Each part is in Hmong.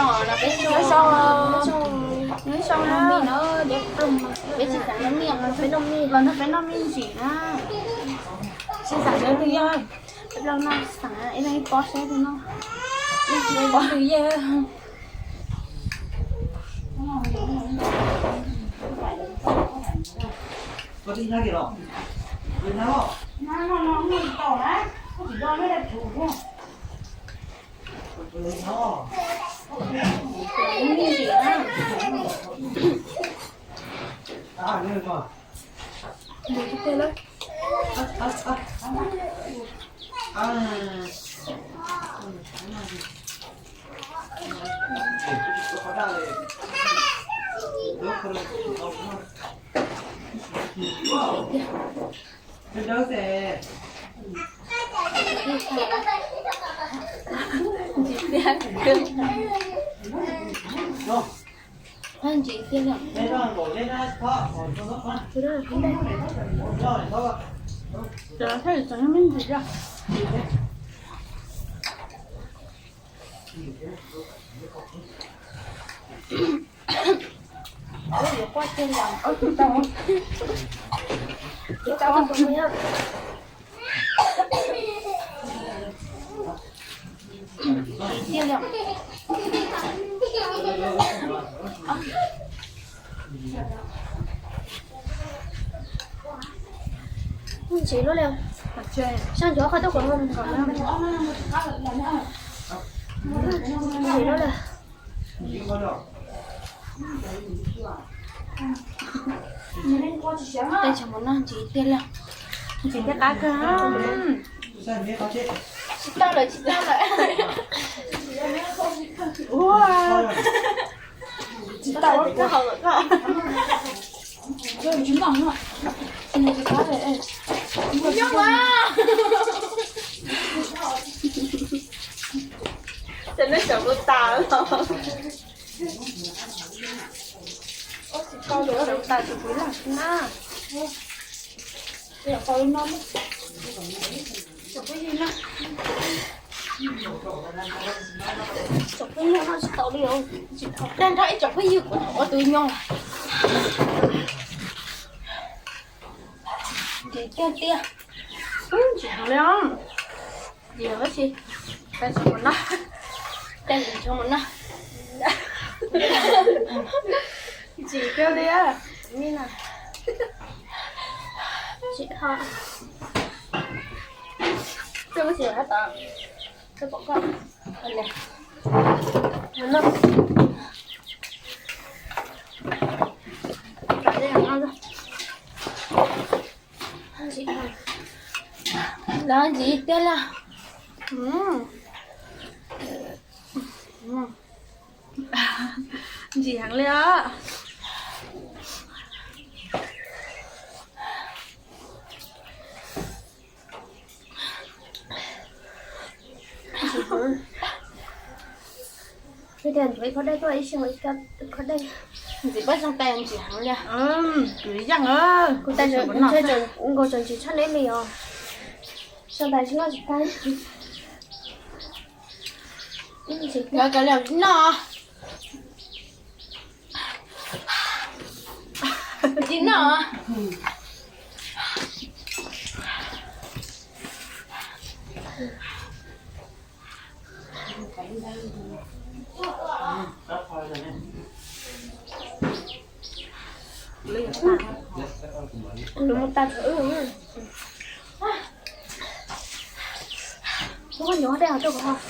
Nyob zoo, nyob zoo na. Peb tsis xav noj mij, los nrog peb noj mij ntsim na. Tsis xav nyob twg yog, peb los noj xav ib leeg ib pob seb twg noj. Ib leeg ib pob twg yog. Ntxiv lub li, sab ntsuav qhov twb kuv ntxiv lub li. Tej tsis mus noj ntxiv tiag li, ntxiv thiab qab kawg. Tsis tau lawm, tsis tau lawm. Tsis tau lawm. Nyob mas. Ces nej xyaum kuv tas los? Xyaum tas tus kuv lam na. Xyaum phooj ywg noj tsis tau li os. Tag nrho ib tsoom phooj ywg kuv ua tus nyob. Ntxim tiag tiag. Ntxim heev li os. Ntxim tab sis peb tsis mus noj, peb tsis mus noj. Ntxim kawg li. Ntxim ho. Koj tsis hais tau, koj pom koj. Lawv ntxim tiag li. Ntxim heev li os. Ntxim pab xyoo tais ntxim heev li. Kuv tais nkaus tseem ntxim tshaj neb li os. Xyoo tais tsis noj tsis tag. Nkawd kav liam tsis noj. Tsis noj. Nws mus tas thaum wb. Muab koj nyuam dej rau kuv haus.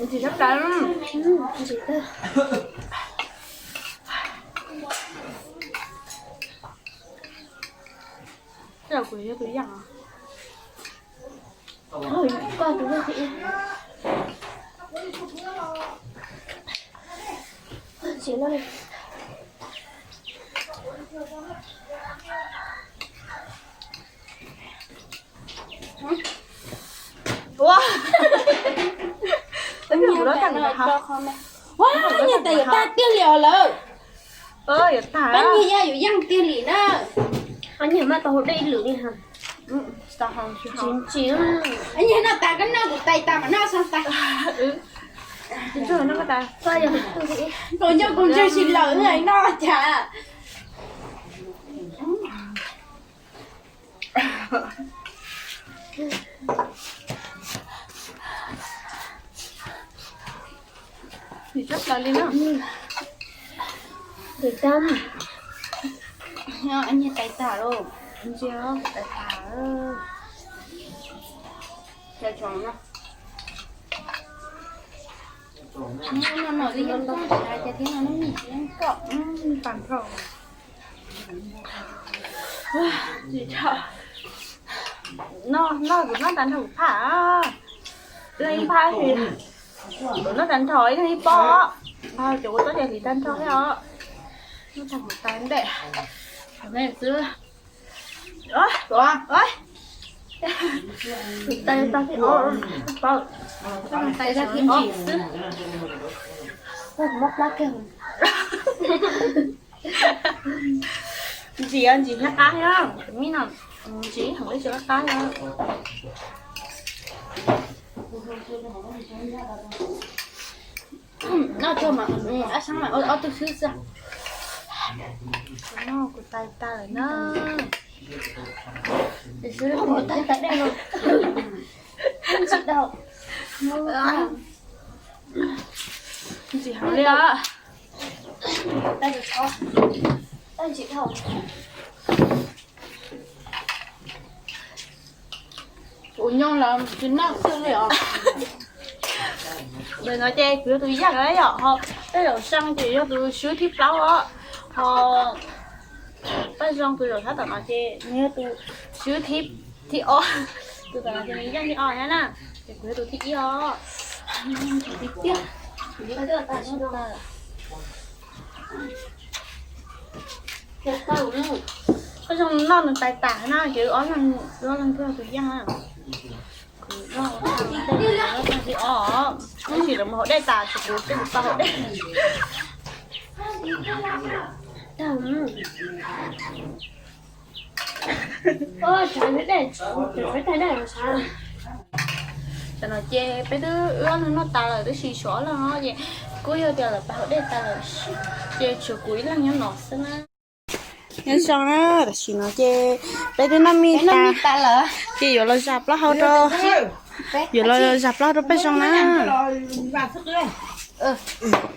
Ntxim sab tas. Ntxim tag. Tej zaum kuv yog tus yaj os. Koj tus yaj thiab. Ntxim lawm. Ua, ua Ua, nyiag tas yuav tag tiag li os lawm. Pab nyiag yaj yuav yeej tiag li na. Nyiag mas tau hauv dej ib lwm li. Nyiag noj tas koj noj kuv tais tas mas noj xyoo tas. Kaus ncauj kaus ntswg tsis lawm noj cas. Nyiag tais tas lauj, ntsia tais tas. No no li yeej koj, cas thiab no nub nij tsis yeej koj, tag nrho. Noj, noj kuv noj tag nrho kuv phaj. Leej ib phaj, kuv noj tag nrho ib leeg ib pob. Ces kuv txob ces hliv tag nrho thiab os. Noj tag kuv tais ntej, tais xwb. Tais tag thib ob, tais tag thib ob xwb. Mob plab kiag. Ntsim ntsim thiab qab thiab, mib no ntsim heev li, tsis qab qab thiab. Noj tag mas ab xab mas ob tug xwb xwb. Kuv tais tag lawm na. Ntsim heev li os. Kuv nyob los tsis noj xwb li os. Ntawm no ces kuv yog tus yaj lawm yom, ho tej zaum Xab ces yog tus swb thib plaub os, ho Paj Zoo tus zaum sab tom no ces nws yog tus swb thib ob, tus tom no ces nws yaj thib ob thiab na, ces kuv yog tus thib ib os. Paj Zoo noj nws tais tas na, ces ob leeg, ob leeg thiaj tus yaj. Kuv noj tag thib ob, tab sis lawv mus haus dej tas, tshuav kuv peb tus tau haus dej. Tam no ces peb twb wb ob leeg noj tas lawm, tab sis tshuav ob leeg no ces kuj yog tias lawv pais haus dej tas lawm, ces tshuav kuv ib leeg nyob no xwb na. Nyob zoo na, tam sim no ces peb twb noj mis tas, ces yuav los zas plaub hau rau, yuav los zas plaub hau rau Paj Zoo na.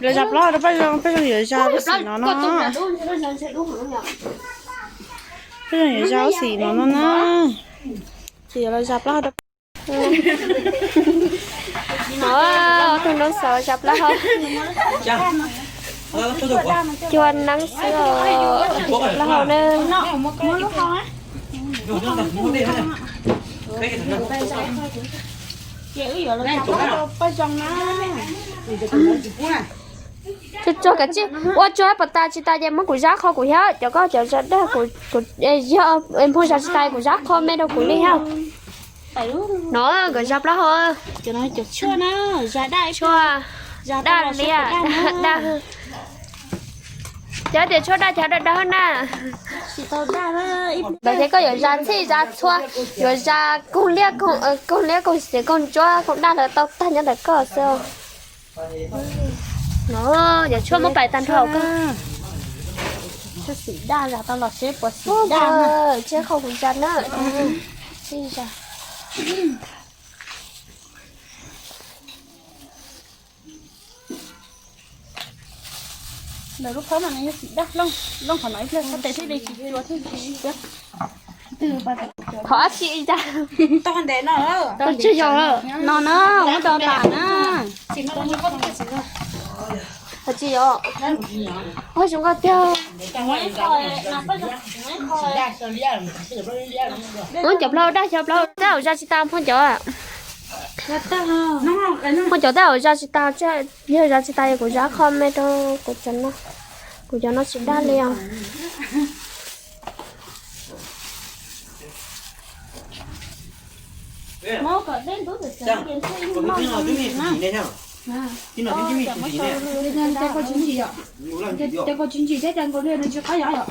Los zas plaub hau rau Paj Zoo, Paj Zoo yuav zas lub xim no no. Paj Zoo yuav zas lub xim no no na. Ces yuav los zas plaub hau rau. No, tus noob xaus zas plaub hau. Cua neeb xwb os, zas plaub hau na. Tsuag tsuag kav tsij ua tsuag pos tas tsis tas ces muab kuv zab qho kuv thiab, cov koj cov zab dag kuv, kuv yog muag zab tsis tas kuv zab qho me rau kuv li thiab. No nkawd zas plaub hau, tshuaj, daj liaj, daj. Cov tias tshuaj daj cov daj daj na. Ntawd ces koj yuav zas txhij zas txhua, yuav zas koog liab koog, koog liab koog xiav koog ntsuab koog daj lawv tau tag nyob ntawm koj xwb. No, cov tshuaj muab pais tag nrho koj. Tshuaj xim daj zas tau los seb puas xim daj. Tshuaj qhov kuv zas na. Lawv lub phab mas nws yog xim daj, looj qhov no ib pliag sab tes thiaj li tsis cua thiaj tsis. Qhov dab tsi ib ncag. Tau ntev no, tsis yog no na, muab tau tas na. Tsis yog, ua zoo nkauj tiag. Muab cov plaub hau daj, cov plaub hau tej zaum zas tsis tas, muab cov, muab cov tej zaum zas tsis tas, yog zas tsis tas kuv zab qho me rau kuv cov no, kuv cov no tsis daj li os. Ces no tsis ntsim thiab, ces nkaus li no tsis qab yom yom.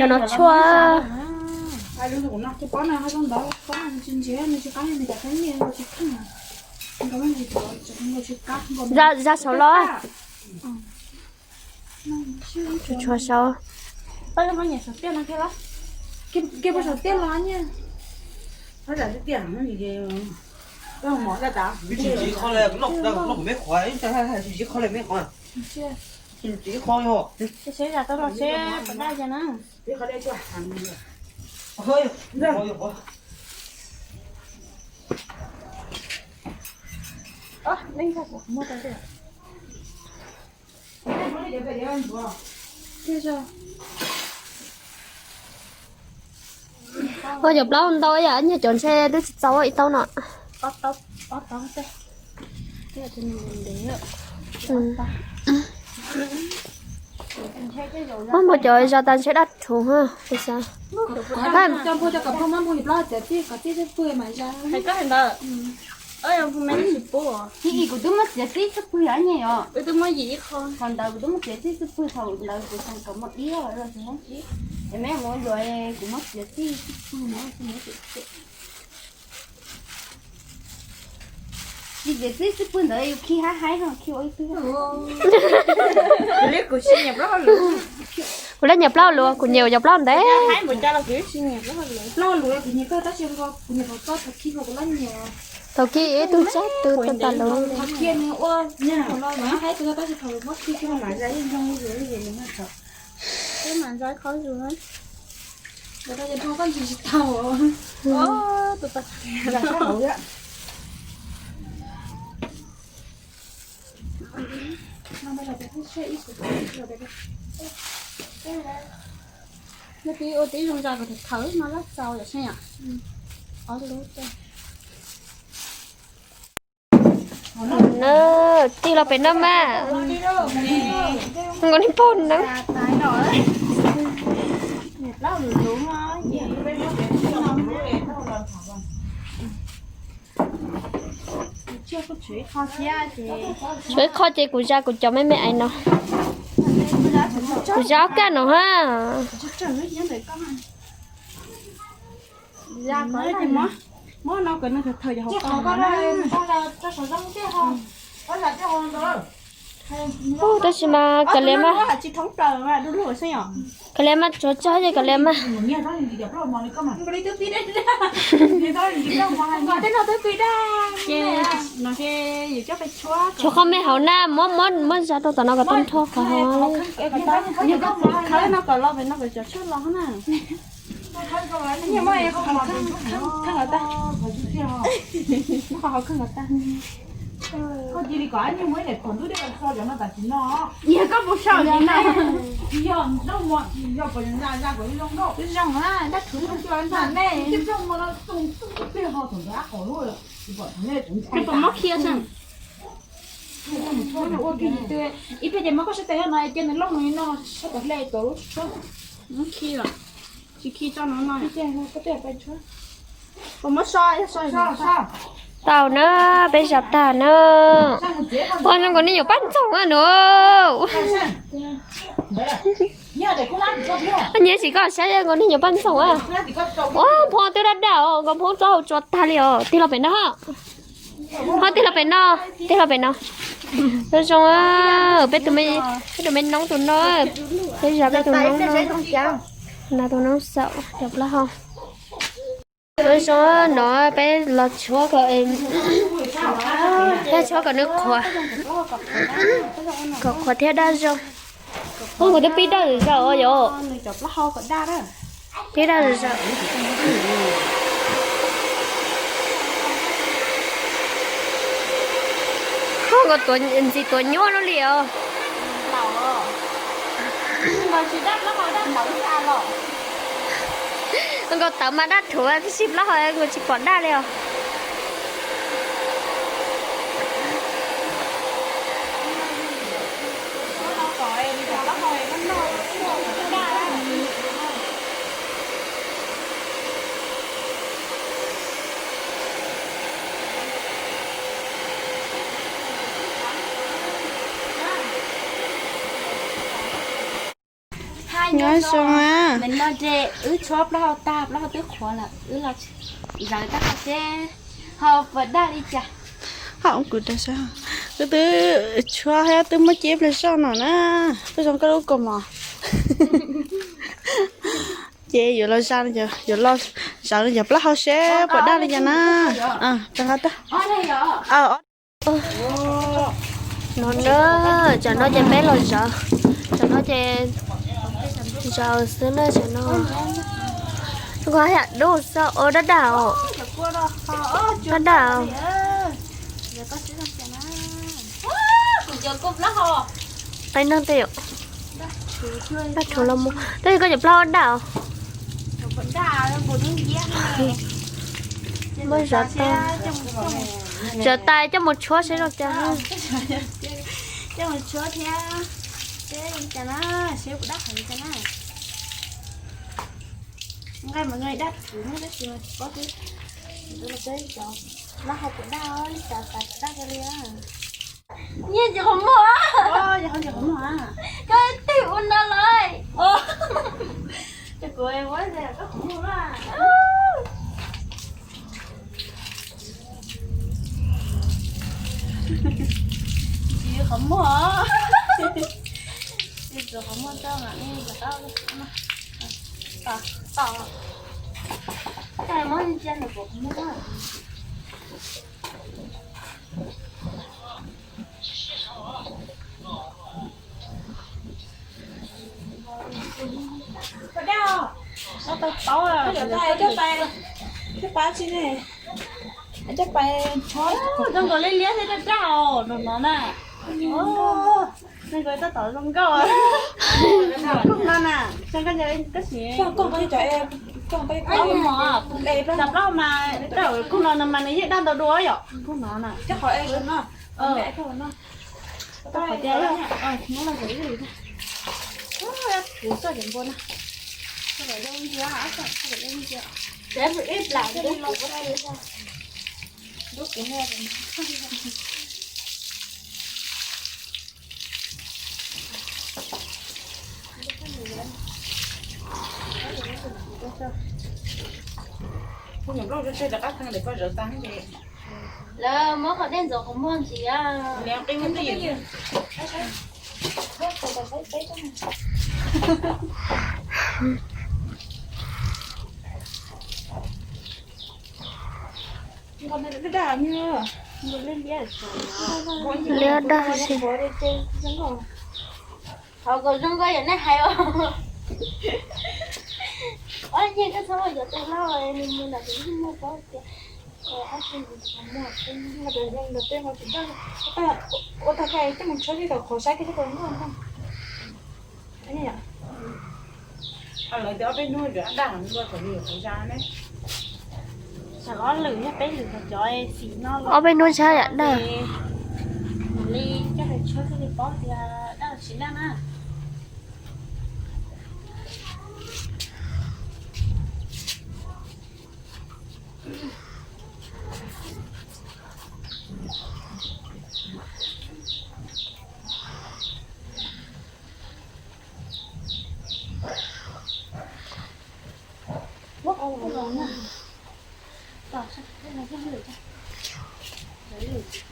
Yog no tshuaj. Ces pob no ho zoo ntawd, pob no tsis ntsim, nws tsis qab, nws cov khaub nyiaj tsis kheej. Zaj saud los. Tshuav saud. Kiag pab saum tiaj los nyiaj. Tsis qhov, tsis qhov. Seb zam tau los seb puas daj na. Ua cov plaub ntau ib yam, nyiag cov ntshe twb tsis txaus ib tau no. Muab npua cov zas tas ntshe daj rhuv. Kuv twb muab txiav txij xwb pwg yam nyiaj os. Qhov ntawd kuv twb muab txiav txij xwb pwg thaum ntawd kuv xav kom muaj dib los tsis muaj dib. Es meb mus yuav kuv muab txiav txij xwb pwg no. Tsis txiav txij xwb pwg ntawd yus khi haib haib no khi ua ib tug. Kuv lub nyiam plaub hau lus, kuv nyiam cov plaub ntev. Thaum khi ib tug tsab tug tau tas lus. Nws twb ua tib zoo zos kom thawv no laj txaus yom, seb yom. Ob lub. Tig los pem no mas. Nkaus niag pog neeb. Tshuav ib qho ces kuv zas kuv cov me me aiv no. Kuv zas ob kaj no ha. Tab sis mas kav liam mas, kav liam mas tsuav tsawg ces kav liam mas. Tshuav qhov me hauv na, muab, muab zas rau tom no kom tau nrho qhov hauv. Zoo na, dab rhuv zoo coj nrog nej. Puas muab khi xwb? Ib pliag ces muab koj sab tes no cia nws looj no sab tom hle tau lub tshuab. Khi los tsis khi tso no no. Puas muab so, so. Tau na, peb zas tag na. Ua zoo nkaus niag nyuam paj ntxoog a no. Nyiam sim koj saib nkaus niag nyuam paj ntxoog a. Ua phoob twb daj daj os, nkaus phoob tso hauv tsua tag li os. Tig los pem no. Ho tig los pem no, tig los pem no. Zoo zoo, peb tus me, peb tus me noob tus no, peb zas peb tus noob no. No tus noob xaum cov plaub hau. Zoo zoo no peb los tshuab kom, peb tshuab kom nws qhuav, kom qhuav thiab daj zoo. Ua kuv twb pib daj zom zaws os yom. Pib daj zom zaws. Ua nkaus ntxim tuav nyuaj luaj li os. Nkaus tawv mas daj rhuv tib si plaub hau nkaus tsis pom daj li os. Nyob zoo na. Nim no ces wb tshuab plaub hau tag, plaub hau twb qhuav lawm, wb los zawv tab seb ho puas daj li cas. Ho kuv rau sab, wb twb tshuab thiab twb muab ceb pliag zoj no na, peb zoo nkauj lub kaus mom. Ces yuav los za, yuav los zawv cov plaub hau seb puas daj li cas na. Rov qab tag. No na, tsam no ces peb los zawv, tsam no ces zawv xwb na, tsam no. Koj yam dub xwb, daj daj os, daj daj os. Qe neeg tej yom, daj rhuav los mus, tab sis koj cov plaub hau daj os. Muab zawv tas, zawv tas coj mus tshuab seb zoo cas. Coj mus tshuab thiab, seb zoo cas na, seb puas daj heev li cas na. Nqaij mas nqaij daj rhuv na, tab sis mas tsis paub xwb. Plaub hau puas daj, xav xav puas daj li. Nyiaj ntsis qhov muag. Koj twb ua no lawm. Ces kuv muab koj qhov muag na. Tsis qhov muag. Tsis qhov muag tau mas nej tom tom. Muab ntsia nws puas qhov muag. Tau paub, coj pais, coj pais, zoo nkaus li liab thiab daj daj os, no no na. Zoo nkaus tab tom zoo nkauj. Kuj no na, zoo nkauj, koj siv. Cov plaub mas, cov plaub mas, kuj no no mas nws yeej daj ntau dua yom, kuj no na. Tau qhov tias, muab los ib lwm, kuv txoj cov npua na. Lawv muab qhov dej ntxuav qhov muag ntxiv. Liab daj si. Qhov kom zoo nkauj yog nej hais os. Ob niag koj txhob ua cov tau loj, nws mus nram tus yeej muaj paub tias ob tug ntawd qhov muag, tus ntawd tej ho tsis daj, ua tag koj coj mus tshuab tib tom qhov saib koj txhob ua nkauj nkauj. Lawv tias ob peb hnub tseem daj heev dua thaum nws yuav tau za ne. Ob peb hnub tshab yam daj. Li coj pais tshuab thiaj li paub tias daj los tsis daj na.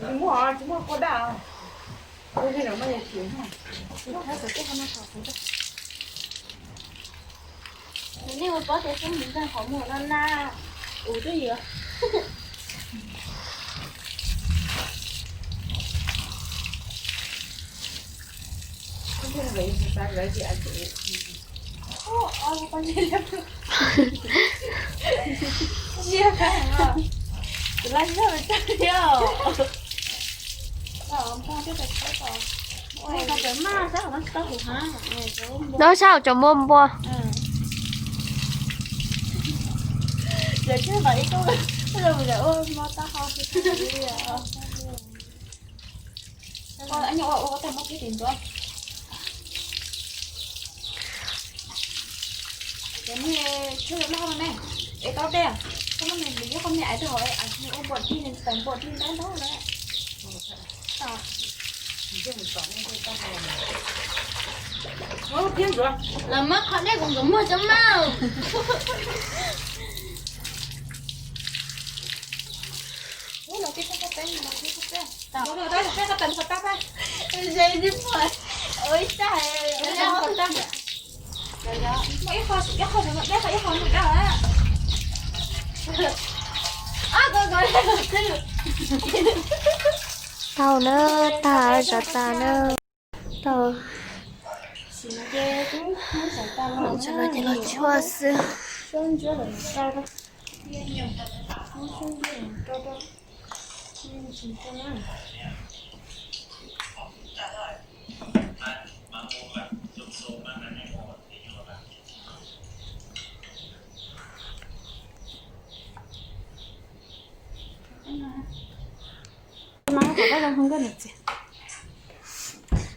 Tsis muaj, tsis muaj kua daj. Nej ua pob tias xyoob ntxwv ntxeeg qhov muag no na. Ua twb yuav. Nyob sab hauv tseem muaj npua. Los muab qhov dej kuv nkawd muag tso mas. Tau na, tag zov tas na. Tau. Tso los tshuaj xwb.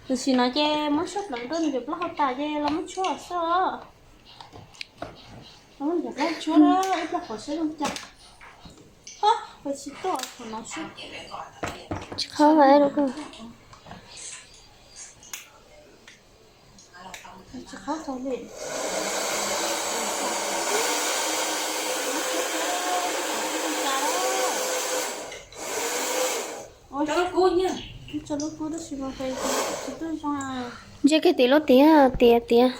Tam sim no ces muab suab plaws rau nws cov plaub hau tas ces los muab tshuaj xwb os. Los muab cov plaub tshuab na, ib plaub qhov siab zoo cas. Ho, pes tsis tuaj qhov no xwb. Tsis qhov, tsis qhov tau li. Tso lub kub tab sis mas pes tsis tuaj zoo. Ntsia kiag tim lub tiag tiag tiag.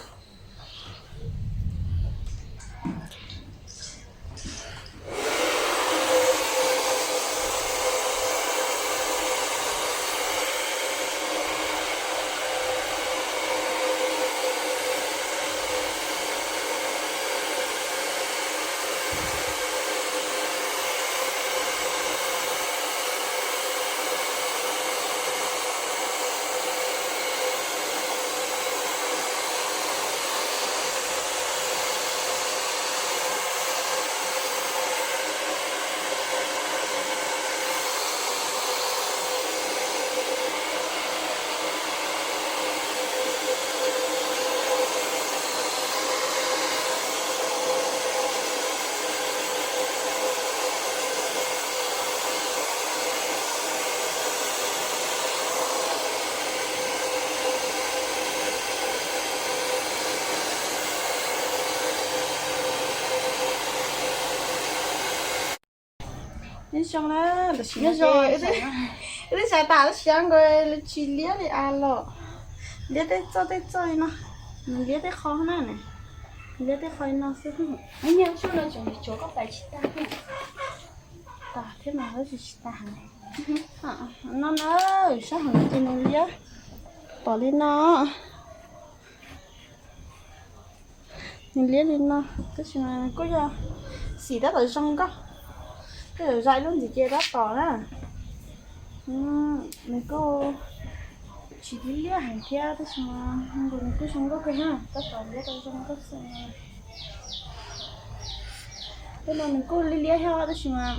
Nyob zoo na, tam sim no, wb twb xav tas tab sis nkaus tsis liab li as los. Liab tej txoj tej txoj li no, nws liab tej qho na, nws liab tej qho li no xwb. Ib niag tshuaj no tseem tsuav koj pais tsis tag. Tas thiab mas tab sis tsis tas. No na, sab hauv no ces nws liab pom li no. Nws liab li no, tab sis mas kuj yog xim tab tom zoo nkauj, koj yuav zais lub ntxiv ces tab tom na. Nws kuj tsis liab heev thiab tab sis mas nkaus nws kuj zoo nkauj kawg na, tab tom liab tau zoo nkauj xwb. Tej no nws kuj liab liab thiab tab sis mas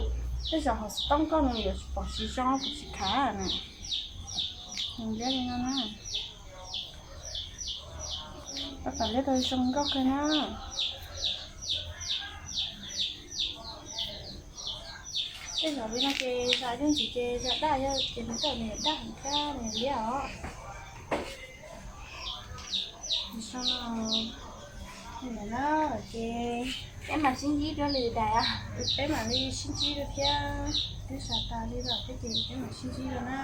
tej zaum hauv xov tooj koj nws yuav pom tsis zoo kuv tsis khav na. Nws liab li no na. Tab tom liab tau zoo nkauj kawg na. Tej zaum li no ces zais lub ntxiv ces zais daj, yog ces nws tau nws daj heev thiab nws liab os. Zoo no na, ces peb mam sib ntsib dua lwm daim, peb mam li sib ntsib dua thiab. Twb xav tas li lawm thiab ces peb mam sib ntsib dua na.